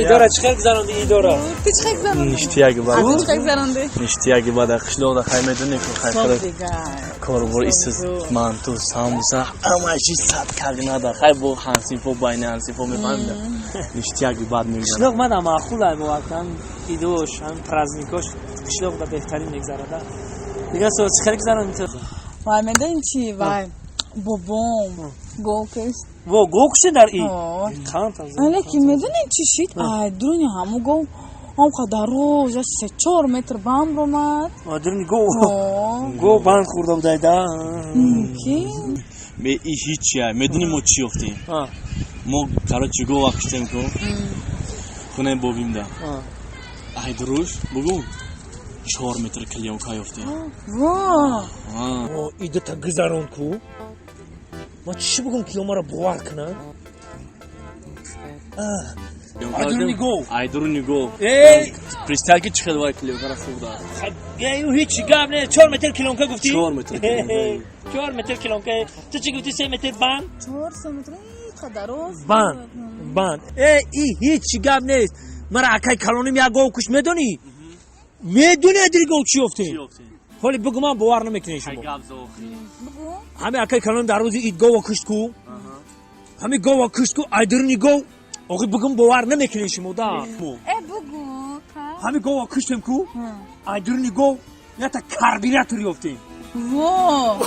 Идора чӣ хел гузаронди идора? Ту чӣ хел гузаронди? Ништяк бад. Ту чӣ хел гузаронди? Ништяк бад. Қишлоқда хай медони ку хай Соф худат дигар. Корбор исиз манту, самбуса, ҳамаи чиз сад калинада. Хай бо ҳамсинфо, байни ҳамсинфо мефаҳмида. Ништяк бад мегузарад. Қишлоқ мада маъқул ай, боваркан, идош, ҳам праздникош қишлоқда беҳтарин мегзарада. Дигар со чӣ хел гузаронди ту? Вай, медонӣ чӣ? Вай, бобом гов кушт. Во, гов кушти дар ид? О. Қанд. Лекин медонӣ чӣ шид? Ай дуруни ҳаму гов ҳам қадар роз я 3-4 метр банд омад. Дуруни гов? О. Гов банд хӯрда будай да? Ки? Бе и ҳичи ай. Медони мо чӣ ёфтем? Мо, короче, гова куштем ку. Хонаи бобимда. Ай дуруш, бугу, 4 метр клеёнка ёфтем. Во! А. Идата гузарон ку. Ман чӣ бугум, ки омара бовар кунам? Ай дуруни гов. Ай дуруни гов. Эй! Представь, ки чӣ хел вай клеёнкара хӯрда. Ҳичи гап не, 4 метр клеёнка гуфтӣ? 4 метр клеёнка. 4 метр клеёнка. Ту чӣ гуфтӣ, 3 метр банд? 4 метр қадар роз. Банд, банд. Э, и ҳичи гап нест. Мара акай калоним як гов кушт, медонӣ? Медонӣ, адири гов чӣ ёфтем? Чӣ ёфтем? Ҳоли бугу, ман бовар намекунед Хай шумо. Гап зохи. Бугу. Ҳами акай калоним дар рӯзи ид гова кушт ку. Ҳами гова кушт ку, айдируни гов, охи, бугум, бовар намекунед шумо да. Э, бугу. Ка? Ҳами гова куштем ку, айдируни гов ята карбюратор ёфтем. Во!